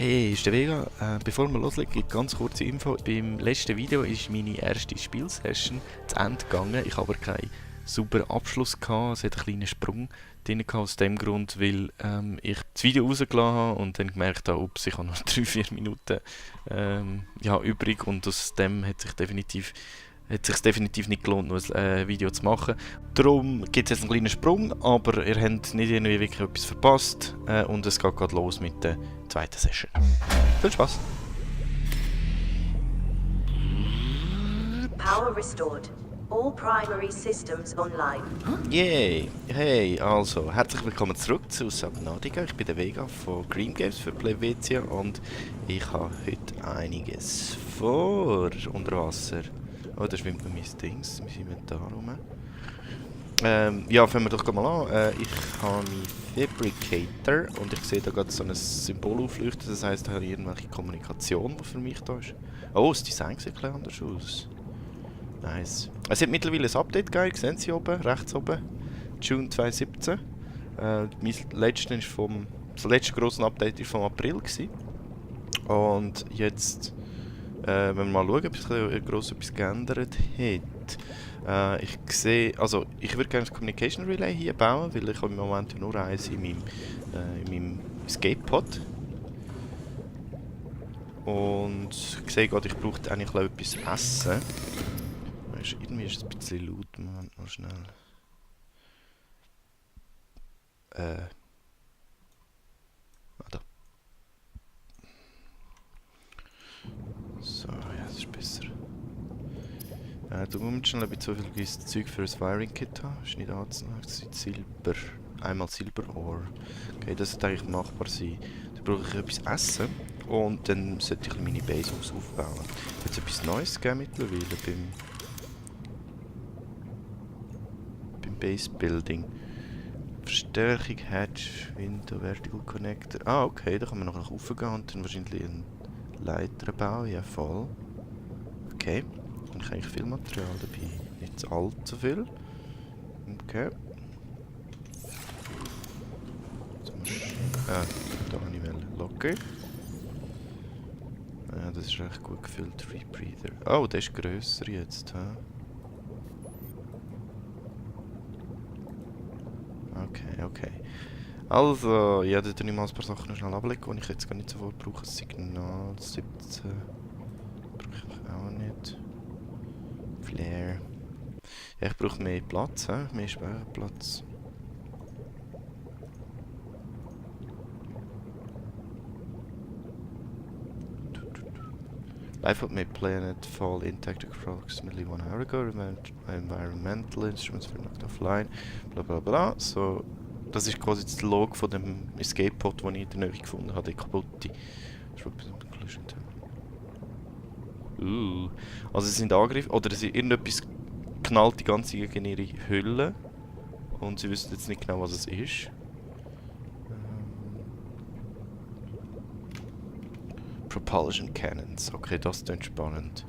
Hey, ist der Vega. Bevor wir loslegen, ganz kurze Info. Beim letzten Video ist meine erste Spielsession zu Ende gegangen. Ich habe aber keinen sauberen Abschluss gehabt. Es hat einen kleinen Sprung drin gehabt, aus dem Grund, weil ich das Video rausgelassen habe und dann gemerkt habe, ups, ich habe noch 3-4 Minuten ja, übrig, und aus dem hat sich definitiv nicht gelohnt, noch ein Video zu machen. Darum gibt es jetzt einen kleinen Sprung, aber ihr habt nicht irgendwie wirklich etwas verpasst und es geht gerade los mit der zweiten Session. Viel Spaß! Power restored. All primary systems online. Yay! Hey, also, herzlich willkommen zurück zu Subnautica. Ich bin der Vega von Green Games für Plevetia und ich habe heute einiges vor unter Wasser. Oh, da schwimmt noch mein Dings, mein Inventar rum. Ja, fangen wir doch mal an. Ich habe meinen Fabricator und ich sehe da gerade so ein Symbol aufleuchten, das heisst, da habe ich irgendwelche Kommunikation, die für mich da ist. Oh, das Design sieht ein bisschen anders aus. Nice. Es hat mittlerweile ein Update gegeben, sehen Sie oben, rechts oben. June 2017. Das letzte grosse Update war vom April gewesen. Und jetzt, wenn wir mal schauen, ob sich gross etwas geändert hat. Ich sehe, also ich würde gerne das Communication Relay hier bauen, weil ich habe im Moment nur eins in meinem Escape Pod. Und ich sehe gerade, ich brauche eigentlich auch etwas Essen. Irgendwie ist es ein bisschen laut, Moment mal schnell. Da. So, ja, das ist besser. Du musst schnell ein bisschen so viel Zeug für ein Wiring-Kit haben. Ist nicht anzunehmen, das ist Silber. Einmal Silber-Ore. Okay, das sollte eigentlich machbar sein. Dann brauche ich etwas Essen und dann sollte ich meine Base aufbauen. Wird es etwas Neues geben mittlerweile beim Base Building. Verstärkung, Hatch, Window, Vertical Connector. Ah, okay, da kann man noch nach oben gehen und dann wahrscheinlich einen Leiter bauen. Ja, voll. Okay. Und ich habe eigentlich viel Material dabei. Nicht allzu viel. Okay. Da habe ich mal locker. Ja, das ist recht gut gefüllt. Rebreather. Oh, der ist grösser jetzt. He? Okay. Also, ja, da tue ich mal ein paar Sachen noch schnell ablegen, die ich jetzt gar nicht sofort brauche. Signal 17 brauche ich auch nicht. Flare. Ja, ich brauche mehr Platz, mehr Speicherplatz. Life of my planet fall intact approximately 1 hour ago. Environmental instruments were knocked offline. Bla bla bla. So, das ist quasi das Log von dem Escape Pod, den ich in der Nähe gefunden habe, der kaputte. Also sie sind angegriffen, oder irgendetwas knallt die ganze Zeit gegen ihre Hülle. Und sie wissen jetzt nicht genau, was es ist. Propulsion Cannons. Okay, das klingt spannend.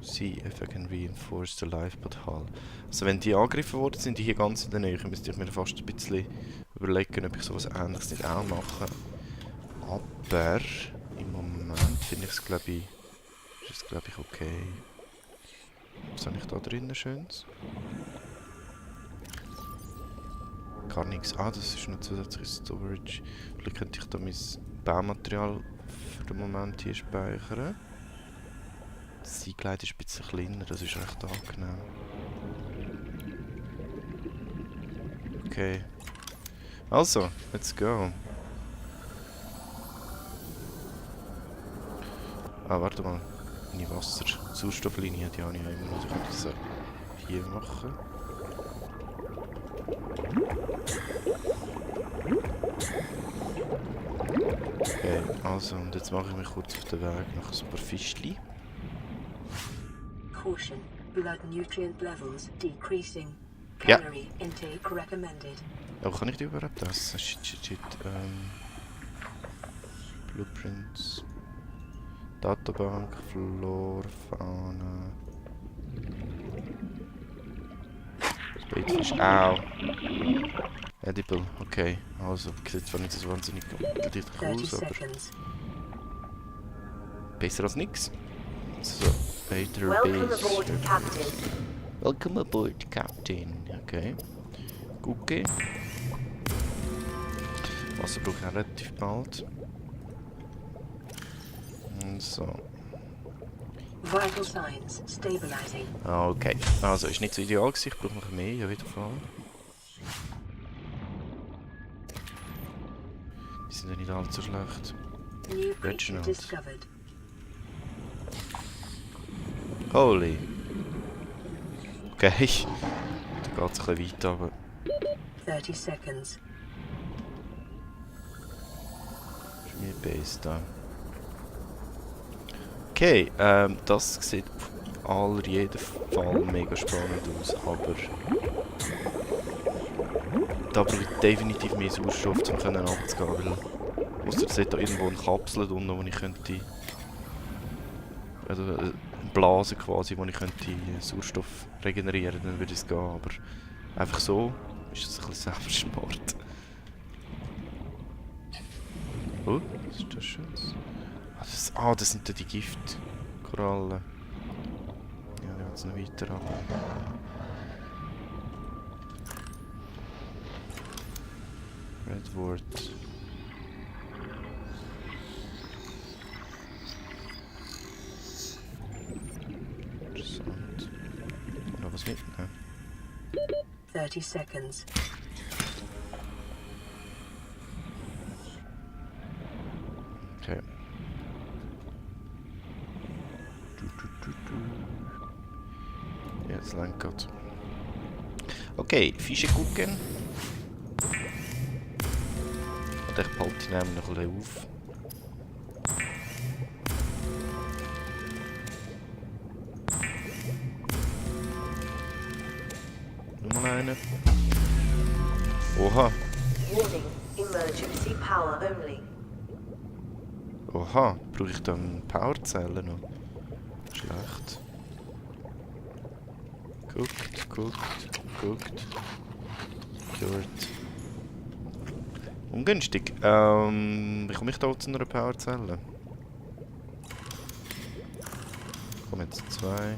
See if I can reinforce the lifeboat hull. Also wenn die angegriffen worden sind, die hier ganz in der Nähe, müsste ich mir fast ein bisschen überlegen, ob ich sowas Ähnliches nicht auch mache. Aber im Moment finde ich es, glaube ich, okay. Was habe ich da drinnen Schönes? Gar nichts. Ah, das ist noch zusätzliches Storage. Vielleicht könnte ich da mein Baumaterial für den Moment hier speichern. Das Seekleid ist ein bisschen kleiner, das ist recht angenehm. Okay. Also, let's go. Ah, warte mal. Meine Wasser-Sauerstofflinie, die habe ich ja immer noch. Ich könnte das hier machen. Okay, also, und jetzt mache ich mich kurz auf den Weg nach ein paar Fischli. Caution. Blood nutrient levels decreasing. Calorie intake recommended. Oh, kann ich die überhaupt essen? Shit. Blueprints. Datenbank, Flora, Fauna. Baitfish. Au. Edible, okay. Also, sieht zwar nicht so wahnsinnig dicht 30 aus, aber seconds. besser als nichts. So, Vader Welcome Base. aboard, Captain. Welcome aboard, Captain. Okay. Gucke. Wasser brauche ich auch relativ bald. Und so. Vital signs stabilizing. Ah, okay. Also, ist nicht so ideal gewesen. Ich brauche noch mehr, ja, wieder Fall. Die sind ja nicht allzu schlecht. New creature Reginald. discovered. Holy. Okay. Da geht es ein bisschen weit, aber 30 seconds. ist mir Base da. Okay, das sieht auf jeden Fall mega spannend aus, aber da brauche ich definitiv mehr Sauerstoff, um abzugehen, weil ausser es hat da irgendwo eine Kapsel drunter, wo ich könnte, also eine Blase quasi, wo ich könnte Sauerstoff regenerieren, dann würde es gehen, aber einfach so ist das ein bisschen Selbstmord. Oh, was ist das Schönes? Das sind ja die Giftkorallen. Ja, wir jetzt noch weiter ab. Redwood. Interessant. Noch was mitnehmen? 30 seconds. Okay. Jetzt lang Gott. Okay, Fische gucken. Und ich behalte die nämlich noch ein bisschen auf. Nochmal einen. Oha. Warning, emergency power only. Oha, brauche ich dann Powerzellen noch? Schlecht. Guckt. Gut. Ungünstig. Wie komme ich da zu einer Powerzelle? Kommen jetzt 2.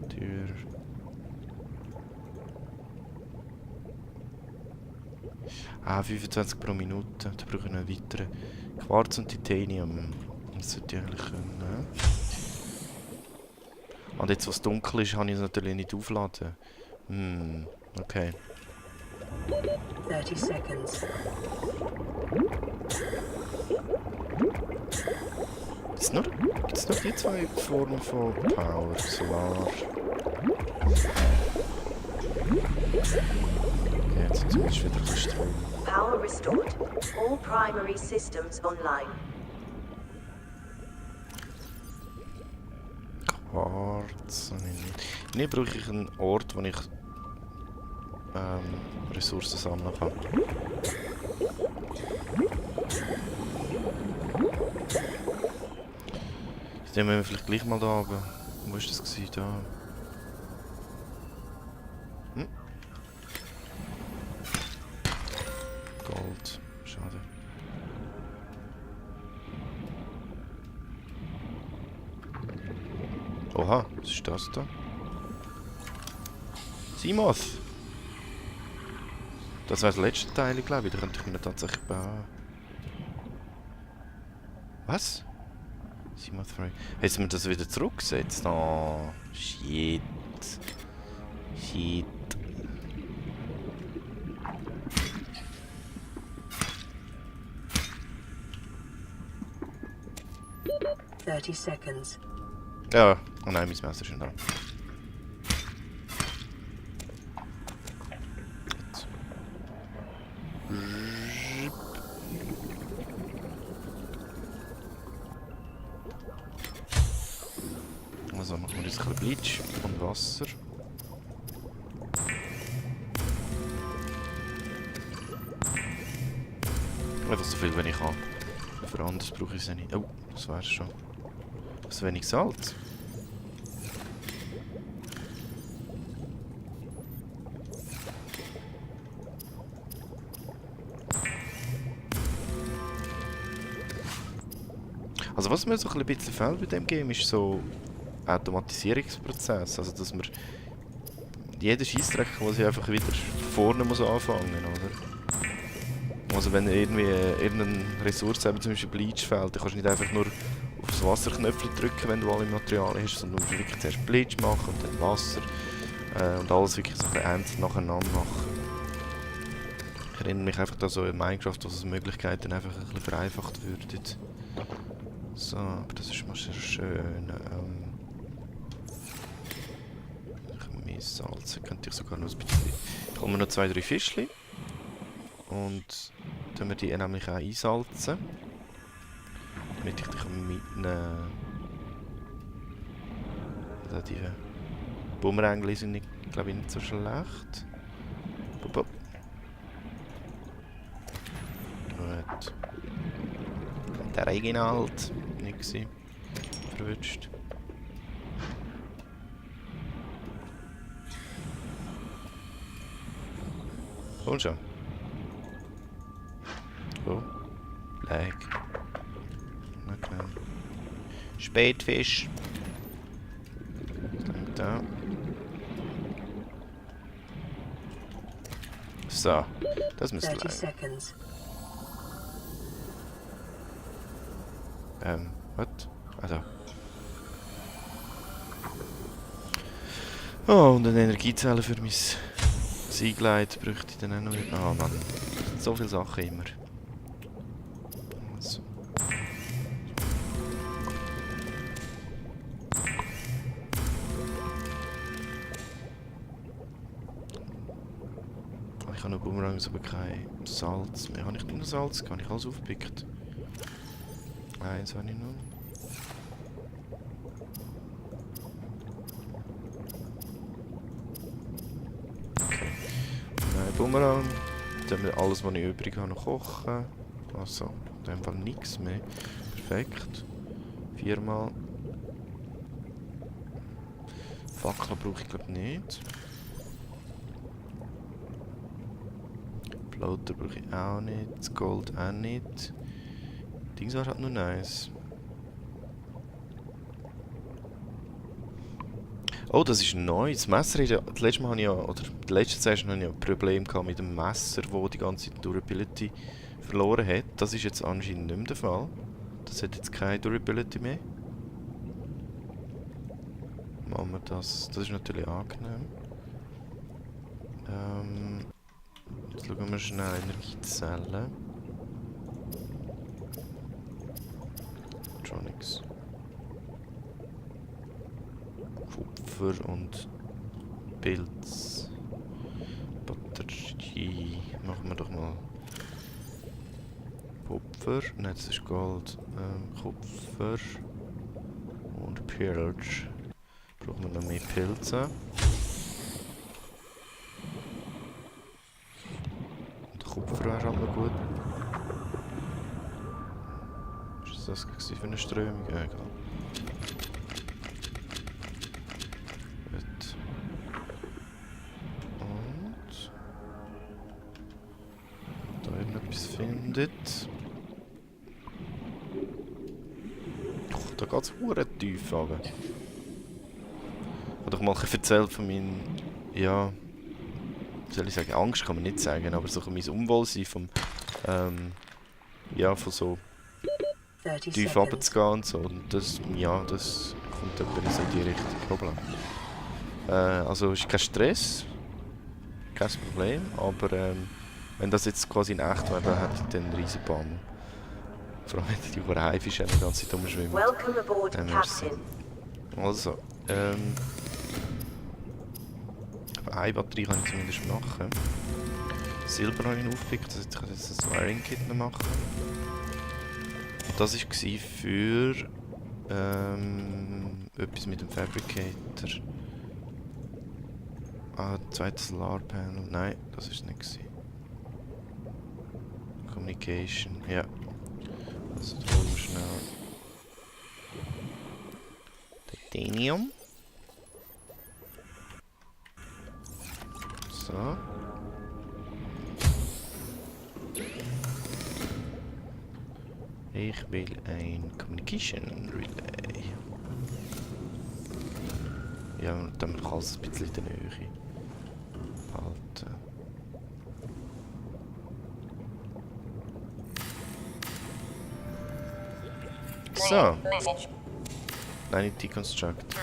Tür. Ah, 25 pro Minute. Da brauche ich noch weiteren. Quarz und Titanium. Das sollte ich eigentlich können. Und jetzt, was dunkel ist, kann ich es natürlich nicht aufladen. Okay. 30 seconds. Gibt es nur die zwei Formen von Power? Solar. Okay, jetzt ist zumindest wieder ein bisschen Strom. Power restored. All primary systems online. Quarz. Nee, brauche ich einen Ort, wo ich Ressourcen sammeln kann. Jetzt nehmen wir vielleicht gleich mal da oben. Wo ist das gewesen? Da. Gold. Schade. Oha, was ist das da? Seamoth! Das wäre das letzte Teil, glaube ich. Da könnte ich mir tatsächlich bauen. Was? Seamoth Frey. Jetzt haben wir das wieder zurückgesetzt. Oh, shit. Shit. Thirty seconds. Ja, oh nein, mein Messer ist schon da. Jetzt. Also machen wir jetzt ein bisschen Bleach und Wasser. Einfach so viel, wenn ich kann. Für anderes brauche ich es nicht. Oh, das wär's schon. Das ist wenig Salz. Also was mir so ein bisschen fehlt bei dem Game ist so Automatisierungsprozess. Also dass man jeder Scheissdreck muss ich einfach wieder vorne muss anfangen, oder? Also wenn irgendwie irgendeine Ressource, eben zum Beispiel Bleach fehlt, dann kannst du nicht einfach nur auf das Wasserknöpfchen drücken, wenn du alle Materialien hast, sondern du musst wirklich zuerst Bleach machen und dann Wasser und alles wirklich so ein bisschen einzeln nacheinander machen. Ich erinnere mich einfach da so in Minecraft, dass es Möglichkeiten einfach ein bisschen vereinfacht würden. So, aber das ist mal sehr schön. Salzen könnte ich sogar noch ein bisschen. Ich hole mir noch 2, 3 Fischchen. Und dann wir die nämlich auch einsalzen. Damit ich dich mitnehmen. Also die Bumerangli sind nicht, glaube ich, nicht so schlecht. Gut. Der Regen halt. Nicht gewesen. Verwünscht. Komm schon. Oh. Lag. Okay. Spätfisch. Da. So. Das müsste 30 lang. seconds. Was? Also. Oh, und eine Energiezelle für mein Siegleit bräuchte ich dann auch noch. Ah, Mann. So viele Sachen immer. Also. Ich habe noch Bumerangs, aber kein Salz mehr. Habe ich nicht noch Salz? Habe ich alles aufgepickt? Eins habe ich noch. Bumerang. Dann haben wir alles, was ich übrig habe, noch kochen. Also, in dem Fall nichts mehr. Perfekt. 4-mal. Fackel brauche ich glaube nicht. Floater brauche ich auch nicht. Das Gold auch nicht. Dings war halt nur nice. Oh, das ist neu. Das Messer, das letzte Mal habe ich ja, oder die letzte Session hatte ich ja ein Problem gehabt mit dem Messer, das die ganze Zeit Durability verloren hat. Das ist jetzt anscheinend nicht mehr der Fall. Das hat jetzt keine Durability mehr. Machen wir das. Das ist natürlich angenehm. Jetzt schauen wir schnell Energiezellen. Tronics. Kupfer und Pilz. Batterie. Machen wir doch mal. Kupfer. Nein, das ist Gold. Kupfer. Und Pilz. Brauchen wir noch mehr Pilze. Und Kupfer wäre auch noch gut. Was war das für eine Strömung? Ja, egal. Findet. Oh, da geht es verdammt tief runter. Ich habe doch mal erzählt von meinem, ja, wie soll ich sagen, Angst kann man nicht sagen, aber so mein Unwohlsein vom, ja, von so tief runterzugehen und so. Und das, ja, das kommt etwa in so die Richtung Problem. Also ist kein Stress, kein Problem, aber wenn das jetzt quasi in echt wäre, dann hätte ich dann einen riesen Baum. Vor allem wenn die Haifische die ganze Zeit rumschwimmen. Welcome aboard, Captain. Also, eine Batterie kann ich zumindest machen. Silber habe ich aufgepickt, also ich kann jetzt das Wiring-Kit noch machen. Und das war für etwas mit dem Fabricator. Ah, zweites Solarpanel. Nein, das war es nicht. Communication, ja. Also da holen wir schnell Titanium. So. Ich will ein Communication Relay. Ja, und dann kann es ein bisschen in der Nähe halten. So. I need deconstruct.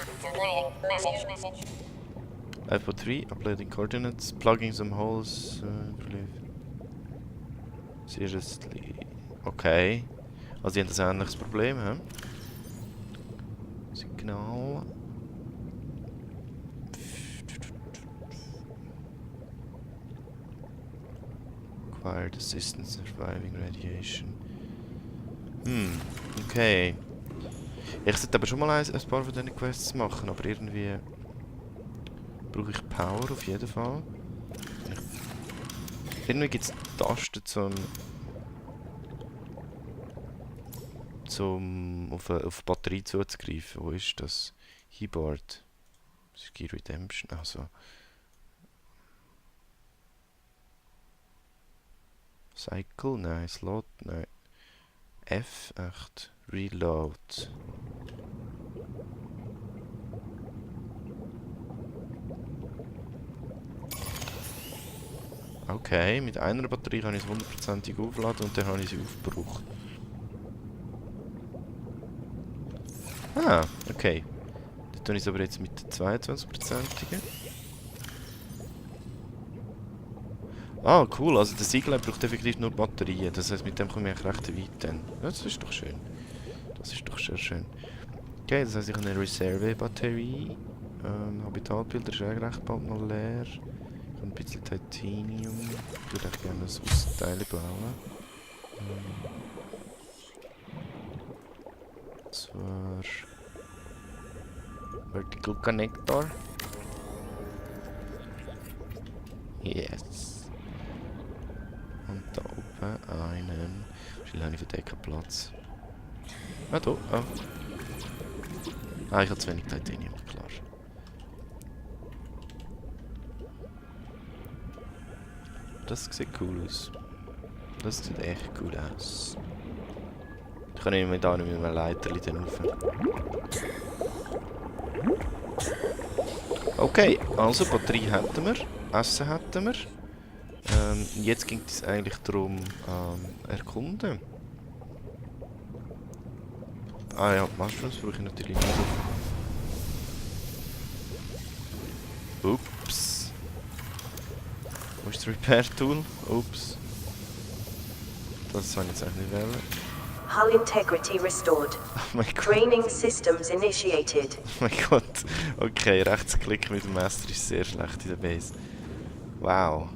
Alpha 3, uploading coordinates, plugging some holes, seriously. Okay. Also die haben ein ähnliches Problem, hä? Signal. Acquired assistance surviving radiation. Okay. Ich sollte aber schon mal ein paar von diesen Quests machen, aber irgendwie brauche ich Power auf jeden Fall. Irgendwie gibt es Tasten zum auf die Batterie zuzugreifen. Wo ist das? Keyboard. Ski Redemption. Also. Cycle? Nein. Slot? Nein. F? Echt. Reload. Okay, mit einer Batterie kann ich es 100% aufladen und dann habe ich sie aufgebraucht. Ah, okay. Dann tue ich es aber jetzt mit der 22%igen. Ah, cool, also der Siegel braucht effektiv nur Batterien. Das heißt, mit dem komme ich recht weit dann. Ja, das ist doch schön. Das ist doch sehr schön. Okay, das heißt, ich habe eine Reserve-Batterie. Habitatbilder ist eigentlich recht bald noch leer. Ich habe ein bisschen Titanium. Ich würde echt gerne ein Austeil bauen. Zwar Vertical Connector. Yes. Und da oben einen. Wahrscheinlich habe ich für den keinen Platz. Ah, da. Ah. Ah, ich habe zu wenig Titanium, klar. Das sieht cool aus. Das sieht echt cool aus. Ich kann nicht mehr da mit einem Leiterli dann rauf. Okay, also Batterie hätten wir, Essen hätten wir. Jetzt ging es eigentlich darum, erkunden. Ah ja, Mushrooms brauche ich natürlich nicht. Ups. Wo ist das Repair-Tool? Ups. Das soll ich jetzt eigentlich nicht wählen. Hull integrity restored. Oh mein Gott. Training systems initiated. Oh mein Gott. Okay, Rechtsklick mit dem Messer ist sehr schlecht in der Base. Wow.